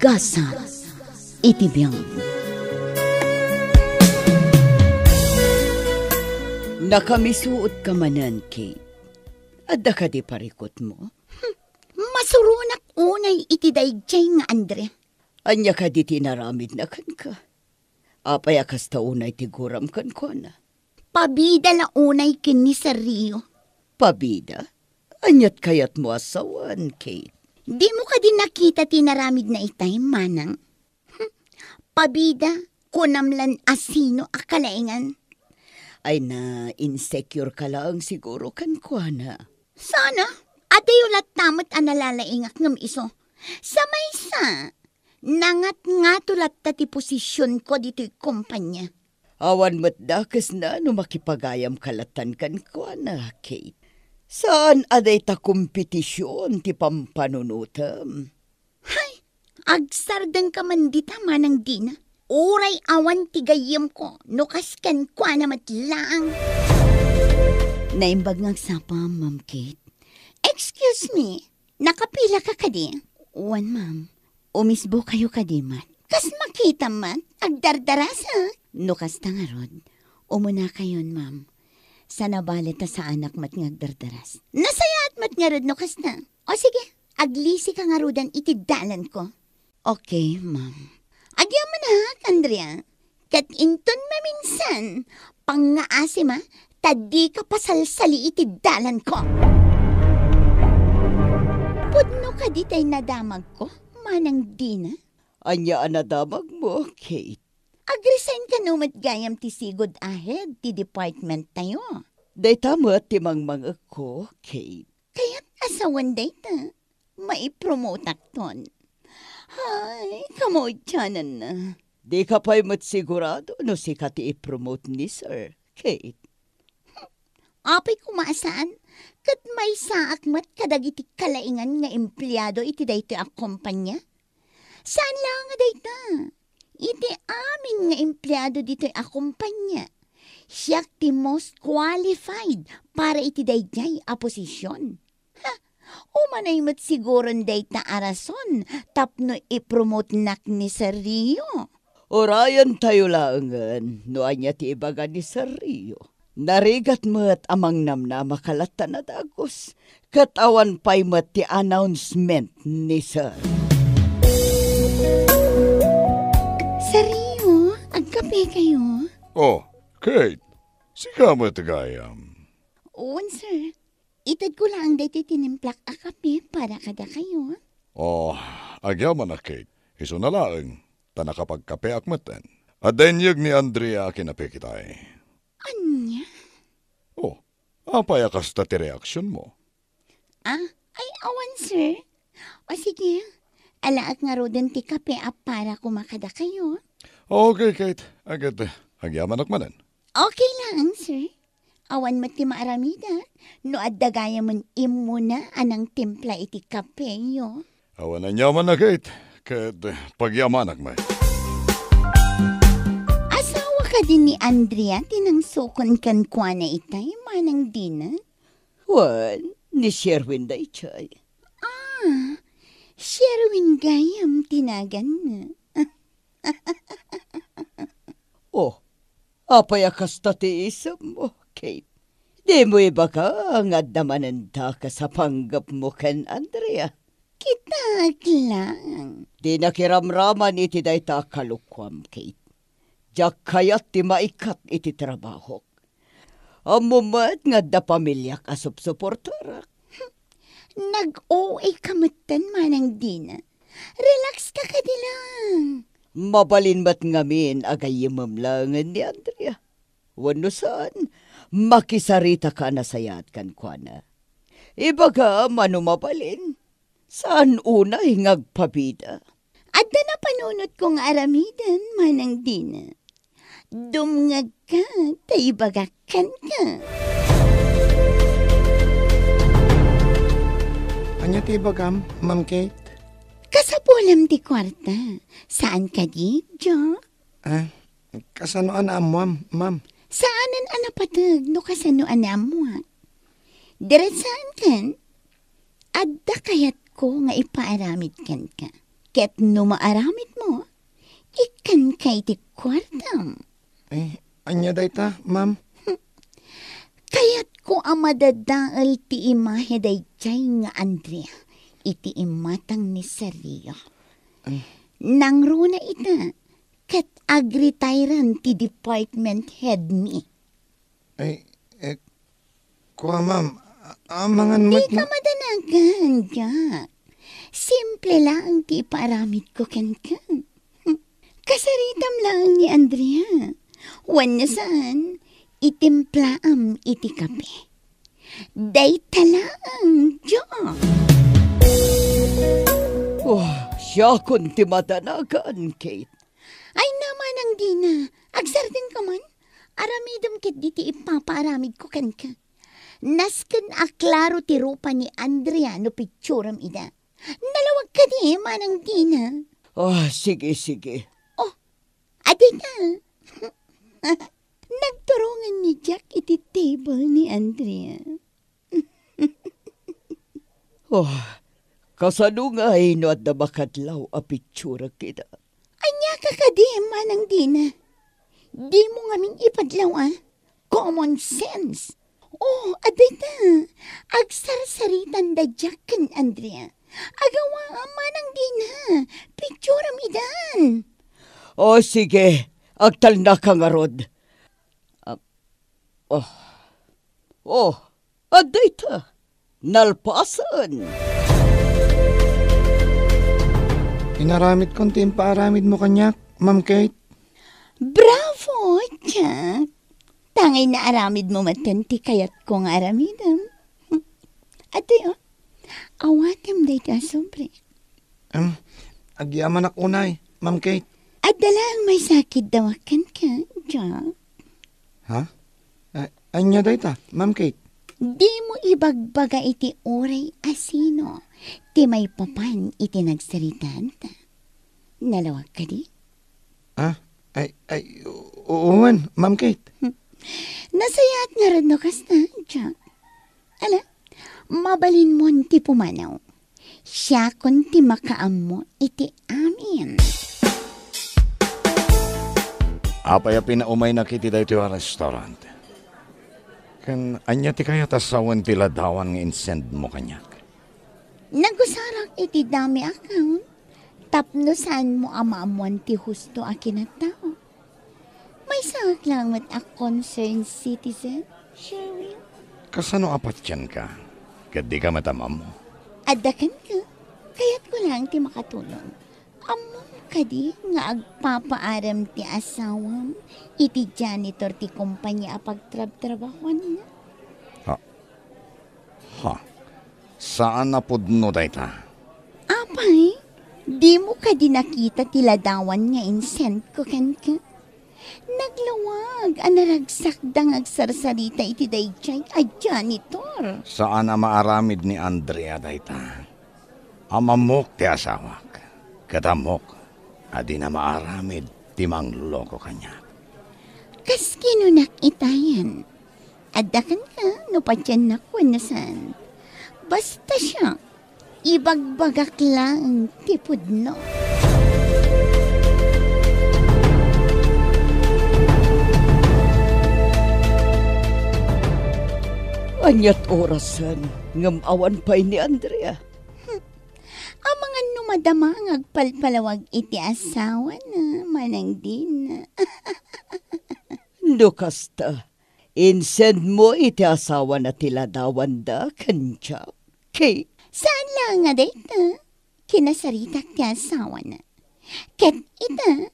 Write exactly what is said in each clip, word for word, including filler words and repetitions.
Gasat iti biag. Nakamisuotka manen, Kate. Adda kadi parikutmo? Hmm, masuronak unay iti daydiay nga Andre. Ania kadi ti inaramidna kenka? Apay a kasta unay ti guram kenkuana? Pabida la unay ken ni Sergio. Pabida? Aniat kayatmo a sawen, Kate? Dimo kadi nakita ti inaramidna itay, manang? Pabida, kunam lan a sino a kalaingan. Ay na, insecure ka laeng siguro kenkuana. Sana, adayo latta met a nalalaingak ngem isu. Sa maysa, nangatngato latta ti posisionko ditoy kompania. Awan met dakesna no makipagayamka lattan kenkuana, Kate. Saan a dayta kompetision ti pampanunotem. Hay, agsardengka man dita, Manang Dina. Uray awan ti gayyemko, no kas kenkuana met laeng. Naimbag nga agsapa, Ma'am Kate. Excuse me, nakapila ka kadi? Wen, ma'am. Umisbo kayo kadi met? Kas makitam met, agdardarasak. No kasta ngarud, umuna kayon, ma'am. Sana bale ta saanak met nga agdardaras. Nasayaat met ngarud no kasta. O sige, aglisika ngaruden iti dalanko. Okay, ma'am. Agyamanak, Andrea. Ket inton maminsan, pangngaasim a, ta dika pasalsali iti dalanko. Pudno kadi tay nadamagko, Manang Dina? Ania a nadamagmo, Kate? Agresign kano met gayam ti sigud a head ti department tayo. Dayta met ti mangmangekko, Kate. Kayat a sawen dayta, maipromotakton. Hay, kamaudiananna. Dika pay met sigurado no sika ti ipromote ni Sir, Kate. Apay koma a saan, ket maysaak met kadagiti kalaingan nga empleado iti daytoy a kompania. Saan laeng a dayta. Iti amin nga empleado ditoy a kompania, siak ti most qualified para iti daydiay a position. Ha, umanay met siguron dayta a rason tapno ipromotenak ni Sir Rio. Urayen tayo laengen no ania ti ibaga ni Sir Rio. Narigat met a mangnamnama ka latta a dagus, ket awan pay met ti announcement ni Sir. Sir Rio, agkape kayo? Oh, Kate, sika met gayam? Wen, sir. Itedko laeng daytoy tinimplak a kape para kadakayo. Oh, agyamanak, Kate. Isuna laeng, ta nakapagkapeak metten. Adda inyeg ni Andrea a kinapekitay. Ania? Oh, apay a kasta ti reaksionmo? Ah, ay, awan, sir. O sige, alaek ngaruden ti kape a para koma kadakayo. Okay, Kate. Agad, agyamanak manen. Okay laeng, sir. Awan met ti maaramidak no adda gayamen immuna a nangtimpla iti kapeyo. Awan aniaman a Kate, ket pagyamanak met. Asawa kadi ni Andrea ti nangsukon kenkuana itay, Manang Dina? Wen, ni Sherwin daytoy. Ah, Sherwin gayam ti naganna. Oh, apay a kasta ti isemmo, Kate? Dimo ibaga nga adda manen dakes a panggepmo ken Andrea? Kitak lang. Di nakiramraman iti dayta a kalokuam, Kate. Diak kayat ti maikat iti trabahok. Ammom met nga adda pamiliak a supsuportarak. Nag-O A ka metten, Manang Dina. Relax ka kadi lang. Mabalin met ngamin a gayyemem laengen ni Andrea. Wenno saan, makisarita ka a nasayaat kenkuana. Ibagam a no mabalin, saan unay nga agpabida. Adda napanunotko nga aramiden, Manang Dina. Dumngegka ta ibagak kenka. Ania ti ibagam, Ma'am Kate? Kasapulem ti kuarta. Saan kadi, Joe? Ah, kasano a naammuam, ma'am? Saanen a napateg no kasano a naammuak. Diretsaanken, adda kayatko nga ipaaramid kenka. Ket no maaramidmo, ikkanka iti kuartam. Eh, ania dayta, ma'am? Kayatko a madadael ti imahe daydiay nga Andrea iti imatang ni Sergio. Ay. Nangruna ita ket agretiren ti department head mi. Ay, eh, kua, ma'am, a-, amangan met Dika na- madanagan, Jack. Simple laeng ti ipaaramidko kenka. Kasaritam laeng ni Andrea. Wenno saan, itimplaam iti kape. Dayta laeng, Jack. Oh, siakon ti madanagan, Kate. Ay, namanang dina. Agsardengka man. Aramidem ketdi ti ipapaaramidko kenka. Nasken a klaro ti rupa ni Andrea no pitsuram ida. Nalawag kadi, manang dina. Ah, sige, sige. Oh, adita. Nagturongen ni Jack iti table ni Andrea. Oh, kasano ngay no adda makadlaw a pitsurak ida? Ania ka kadi, manang dina? Dimo ngamin ipadlaw, a? Common sense. Oh, adita. Agsarsaritan da Jack ken Andrea. Agawa, manang dina. Pitsuram idan. Oh, sige. Agtalnaka ngarud. Ah, oh. Oh, adda ita. Nalpasen. Inaramidkon ti impaaramidmo kaniak, Ma'am Kate. Bravo, Jack! Tangay naaramidmo metten ti kayatko nga aramidem. Adtoy, oh. Awatem daytoy a sobre. Em, agyamanak unay, Ma'am Kate. Adda laeng maysa a kiddawak kenka, Jack. Ha? A-, ania dayta, Ma'am Kate? Dimo ibagbaga iti uray a sino ti maipapan iti nagsaritaanta. Nalawag kadi? Ah, ay, ay, u-, wen, Ma'am Kate. Hmm. Nasayaat ngarud no kasta, Jack. Ala, mabalinmon ti pumanaw. Siakon ti makaammo iti amin. Apay a pinaumaynak iti daytoy a restaurant? Ken ania ti kayat a sawen ti ladawan nga insendmo kaniak? Nagusarak iti dummy account tapno saanmo a maammoan ti husto a kinatao. Maysaak laeng met a concerned citizen, Sherwin. Kasano a patienka? Ket dika met ammo? Adda kenka. Kayatko laeng ti makatulong. Ammom kadi nga agpapaarem ti asawam iti janitor ti kompania a pagtrabtrabahuanna? Ha? Ha? Saan a pudno dayta. Apay, dimo kadi nakita ti ladawan nga insendko kenka? Naglawag a naragsakda nga agsarsarita iti daydiay a janitor. Saan a maaramid ni Andrea dayta. Amammok ti asawak, ket ammok a dina maaramid ti mangloko kaniak. Kas kinunak itayen, adda kenka no patiennak wenno saan. Basta siak, ibagbagak laeng ti pudno. Ania't orasen ngem awan pay ni Andrea? Hmm. Amangan no madama nga agpalpalawag iti asawana, manang dina. No kasta, insendmo iti asawana ti ladawanda ken Jack, Kate? Saan laeng a dayta. Kinasaritak ti asawana. Ket ita,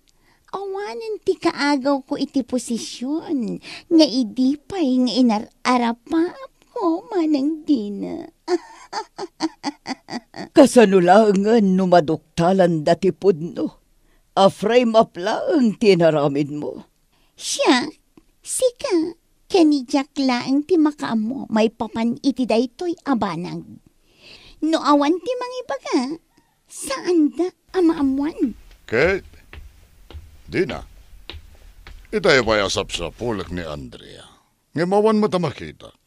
awanen ti kaagawko iti posisyon nga idi pay nga inar-arapaapko manang dina. Kasano laengen no maduktalanda ti pudno a frame up laeng ti inaramidmo? Siak, sika, ken ni Jack laeng ti makaammo maipapan iti daytoy a banag. No awan ti mangibaga, saanda a maammuan. Kate, dina. Itay pay a sapsapulek ni Andrea. Ngem awan met a makitak.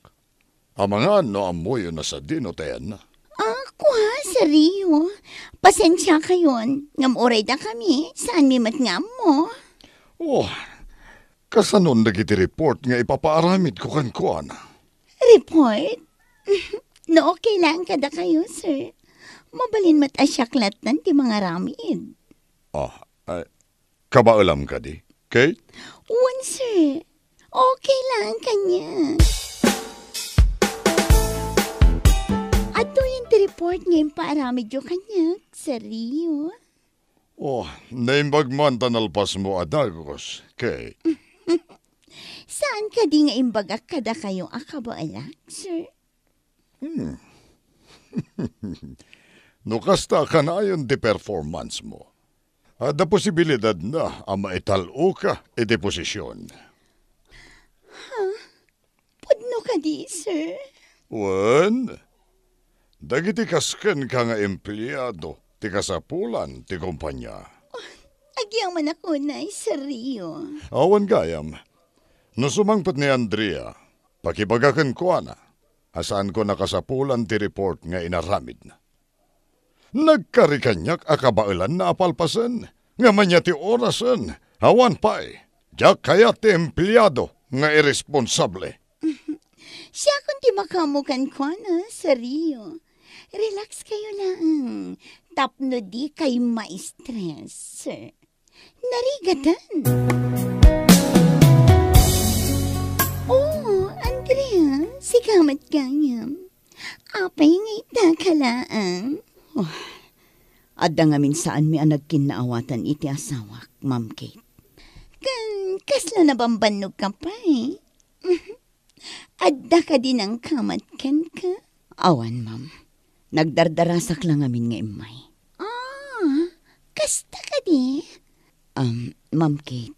Amangan no ammoyo no sadino ti ayanna. Ah, kua, Rio, pasensiakayon, ngem uray dakami, saanmi met nga ammo. Oh, kasanon dagiti report nga ipapaaramidko kenkuana? Report? No, okay lang kadakayo, sir. Mabalin met a siak latta ti mangaramid. Ah, ay, kabaelam kadi, Kate? Wen, sir. Okay lang kaniak. Adtoyen ti report nga impaaramidyo kaniak, Sir Rio. Oh, naimbag man ta nalpasmo a dagus, Kate. Saan kadi nga imbagak kadakayo a kabaelak, sir? Hmm. No kasta a kanayon ti performance mo, adda posibilidadna a maital-oka iti posision. Ha? Pudno kadi, sir? Wen, dagiti kas kenka nga empleado ti kasapulan ti kompania. Agyamanak unay, Sir Rio. Awan gayam. No sumangpet ni Andrea, pakibaga kenkuana a saanko a kasapulan ti report nga inaramidna. Nagkari kaniak a kabaelanna a palpasen, ngem ania ti orasen? Awan pay, diak kayat ti empleado nga irresponsable. Siakon ti makaammo kenkuana, Sir Rio. Relax kayo laeng, tapno di kay ma-stress, sir. Narigaten. Oh, Andrea, sika met gayam. Apay nga ita ka laeng? Oh, adda ngamin saanmi a nagkinnaawatan iti asawak, Ma'am Kate. Ken kasla nabambannog ka pay? Adda kadi nangkamat kenka? Awan, ma'am. Nagdardarasak la ngamin nga immay. Ah, kasta kadi? Um, Ma'am Kate,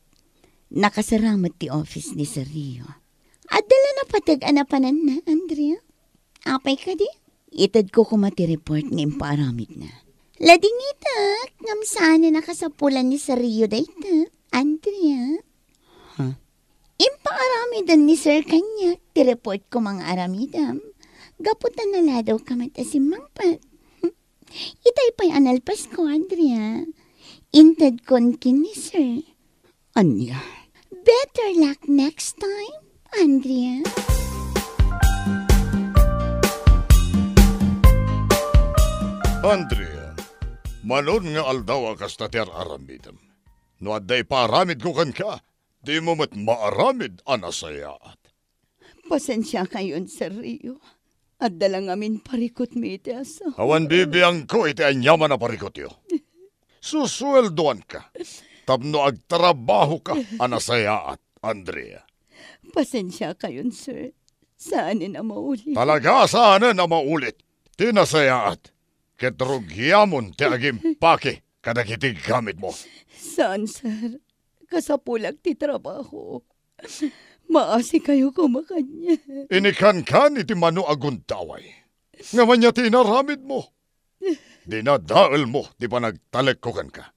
nakasara met ti office ni Sir Rio. Adda la napateg a napananna, Andrea? Apay kadi? Itedko koma ti report nga impaaramidna. Ladingitek, ngem saan a kasapulan ni Sir Rio dayta, Andrea. Ha? Impaaramiden ni Sir kaniak ti report ko nga aramidem. Gapu ta naladaw ka met a simmangpet. Itay pay a nalpasko, Andrea. Intedkon ken ni Sir. Ania? Better luck next time, Andrea. Andrea, manon nga aldaw a kasta ti ar-aramidem. No adda ipaaramidko kenka, dimo met maaramid a nasayaat. Pasensiakayon, Sir Rio. Adda la ngamin parikutmi iti asawa. Awan bibiangko iti aniaman a parikutyo. Susueldoanka tapno agtrabahoka a nasayaat, Andrea. Pasensiakayon, sir. Saanen a maulit. Talaga saanen a maulit ti nasayaat. Ket rugiamon ti agimpake kadagiti gamitmo. Saan, sir. Kasapulak ti trabaho. Maasikayo koma kaniak. Inikankan iti mano a gundaway. Ngem ania ti inaramidmo? Dinadaelmo ti panagtalekko kenka.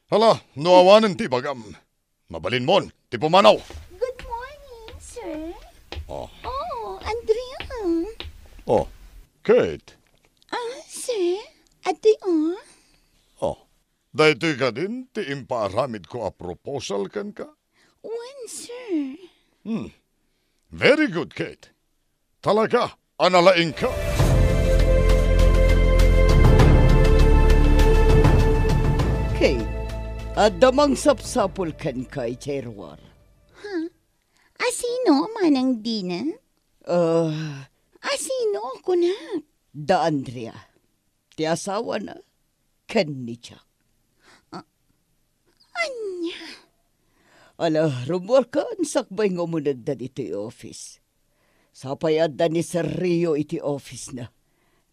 Hala, no awanen ti ibagam, mabalinmon ti pumanaw. Good morning, sir. Oh. Oh, Andrea. Oh, Kate. Ah, sir? Adtoy, oh. Oh, daytoy kadin ti impaaramidko a proposal kenka? Wen, sir. Hmm. Very good, Kate. Talaga a nalaingka. Kate, adda mangsapsapul kenka idiay ruar. Ha? Asino, Manang Dina? Ah. Asino, kunak? Da Andrea. Ti asawana ken ni Jack. A-, ania? Ala, rummuarkan sakbay nga umunegda ditoy office. Sapay adda ni Sir Rio iti office-na.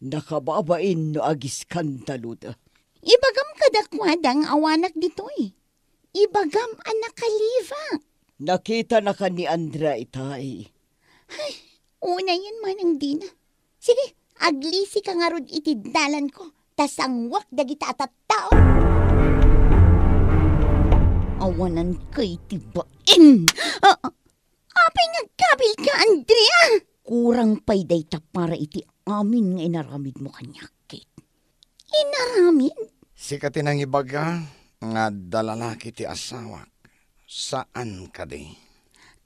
Nakababain no agiskandaluda. Ibagam kadakuada nga awanak ditoy. Ibagam a nakalibak. Nakitanaka ni Andrea itay. Ay, unayen, Manang Dina. Sige, aglisika ngarud iti dalanko, ta sanguak dagita a tattao. Awanan kay ti bain. Ah, apay nga agkabilka, Andrea? Kurang pay dayta para iti amin nga inaramidmo kaniak, Kate. inaramid? Sika ti nangibaga nga adda lalaki ti asawak. Saan kadi?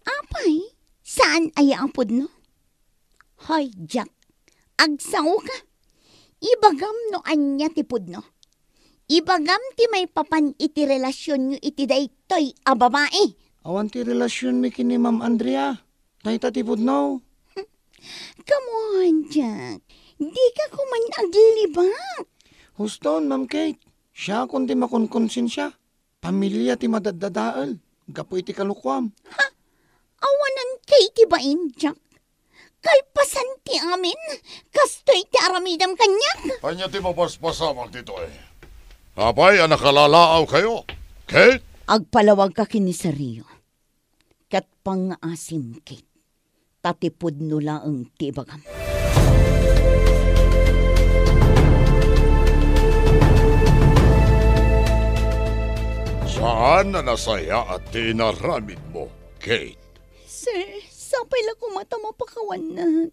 Apay, saan aya a pudno? Hoy, Jack, agsaoka. Ibagam no ania ti pudno. Ibagam ti maipapan iti relasionyo iti daytoy a babai. Awan ti relasionmi ken ni Ma'am Andrea. Dayta ti pudno. Come on, Jack. Dika koman aglibak. Huston, Ma'am Kate. Siakon ti makonkonsensia. Pamilia ti madaddadael gapu iti kalokuam. Ha? Awanan kay ti bain, Jack. Kalpasan ti amin, kastoy ti aramidem kaniak. Ania ti mapaspasamak ditoy? Apay a nakalalaawkayo, Kate? Agpalawagka ken ni Sergio. Ket pangngaasim, Kate. Ta ti pudno laeng ti ibagam. Saan a nasayaat ti inaramidmo, Kate. Sir, sapay la koma ta mapakawannak.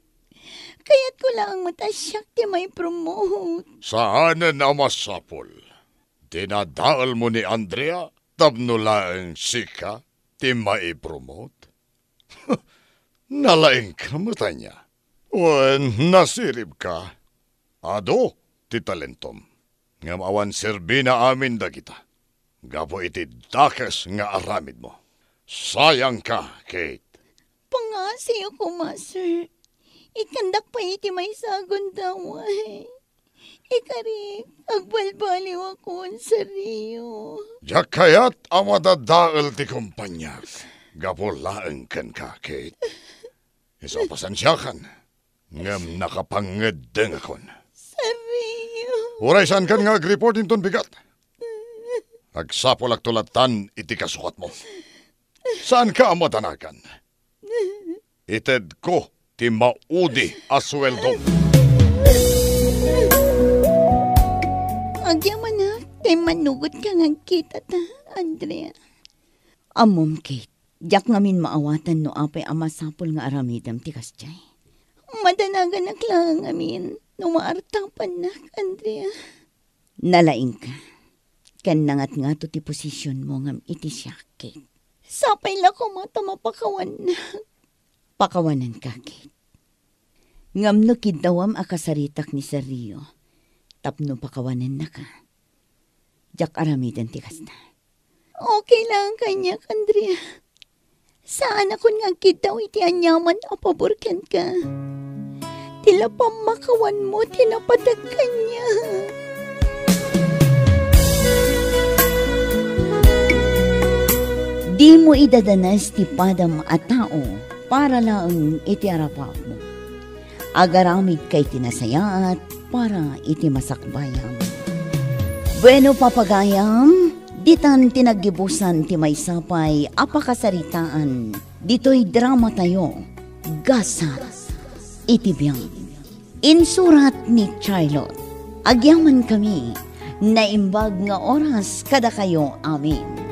Kayatko laeng met a siak ti mai-promote. Saanen a masapul. Dinadaelmo ni Andrea tapno laeng sika ti mai-promote? Nalaingka met ania? Wen, nasiribka. Adu ti talentom. Ngem awan serbina amin dagita gapu iti dakes nga aramidmo. Sayangka, Kate. Pangngaasim koma, sir. Ikkandak pay iti maysa a gundaway. Ikarik, agbalbaliwakon, Sergio. Diak kayat a madadael ti kompaniak gapu laeng kenka, Kate. Isu a pasensiakan, ngem nakapangeddengakon. Sergio. Uray saankan nga agreport inton bigat. Agsapulakto lattan iti kasukatmo. Saanka a madanagan. Itedko ti maudi a sueldom. Agyamanak ta immanugotka nga agkitata, Andrea. Ammom, Kate, diak ngamin maawatan no apay a masapul nga aramidem ti kasdiay. Madanaganak laeng ngamin no maartapannak, Andrea. Nalaingka. Ken nangatngato ti posisionmo ngem iti siak, Kate. Sapay la koma ta mapakawannak. Pakawanenka, Kate. Ngem no kiddawem a kasaritak ni Sergio tapno pakawanennaka, diak aramiden ti kasta. Okay lang kaniak, Andrea. Saanakon nga agkiddaw iti aniaman a pabor kenka. Ti la pammakawanmo ti napateg kaniak. Dimo idadanes ti padam a tao para laeng iti arapatmo. Agaramidka iti nasayaat para iti masakbayam. Bueno, papagayam, ditan ti naggibusan ti maysa pay a pakasaritaan ditoy dramatayo, Gasat iti Biag. Insurat ni Charlotte. Agyamankami, naimbag nga oras kadakayo amin.